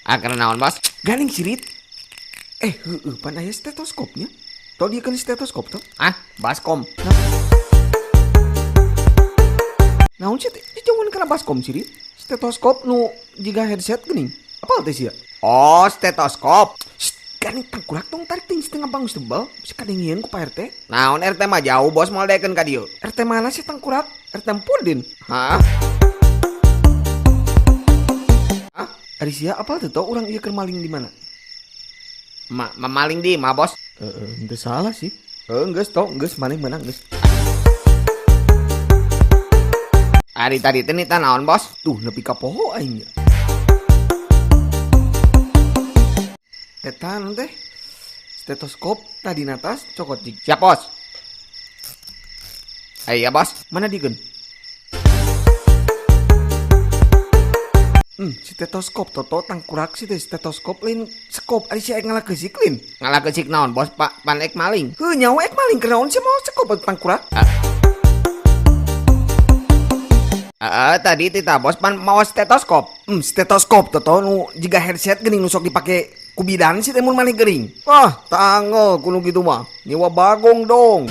Ah, karena naon, Bos? Ganing sirit. Eh, heueuh pan aya stetoskopnya. Tau dia kan stetoskop toh? Ah, baskom. Naon sih teh? Jauhan kana baskom sirit. Stetoskop nu jiga headset geuning. Apal teh sia? Oh, stetoskop. Shh, ganing tangkurak tong tarik ting setengah bangus tebal. Bisa kadengieun ku Pak RT. Naon RT mah jauh, Bos, moal daekeun ka dieu. RT mana sih tangkurak? RT Pudin. Hah? Ah, ari sia apal teh tau urang ieu keur maling di mana? Ma, maling di mah, Bos. Heeh, henteu salah sih. Heuh, geus tau, geus maneh meunang geus. Ari tadi teh nita naon, Bos? Tuh nepi ka poho aing nya. Eta naon teh? Stetoskop tadi natas cokot jig. Siap, Bos. Iya, Bos. Mana dikeun? Stetoskop toto tangkurak sih teh stetoskop lain sekop ari sia ek ngalakeusik lain. Ngalakeusik naon, Bos? Pak, pan ek maling. Heuh, nyawa ek maling kunaon sia mawa sekop atuh tangkurak? Heeh, tadi tita Bos pan mawa stetoskop. Stetoskop toto nu jiga headset geuning nu sok dipake ku bidan sih teh mun maneh gering. Wah, tangel kuno kitu mah. Nyewa bagong dong.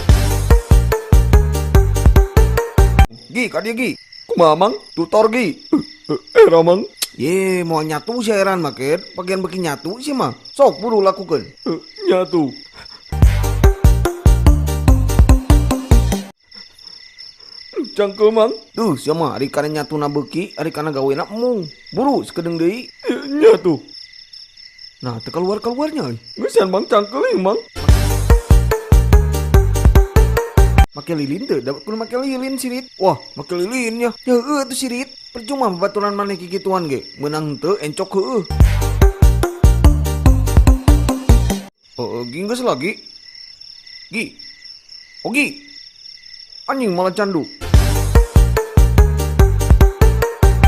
Gi, ka dieu gi. Kumaha mang? Tutor gi. Era mang. Ye, mau nyatu si heran mah ket. Bagian beki nyatu sih mah. Sok buru lakukeun. Nyatu. Cangkel mang. Duh, sia mah ari kana nyatuna beuki, ari kana gawena embung. Buru sakedeung deui. Nyatu. Nah, teu keluar-keluarnya euy. Geusan mang cangkel ieu mang. Make lilin teu, da kudu make lilin sirit. Wah, make lilin nya. Ya heueuh atuh sirit. Percuma babaturan maneh kikituan ge, meunang henteu encok heueuh. Heeh, gi geus lagi. Gi. Ogi. Anjing malah candu.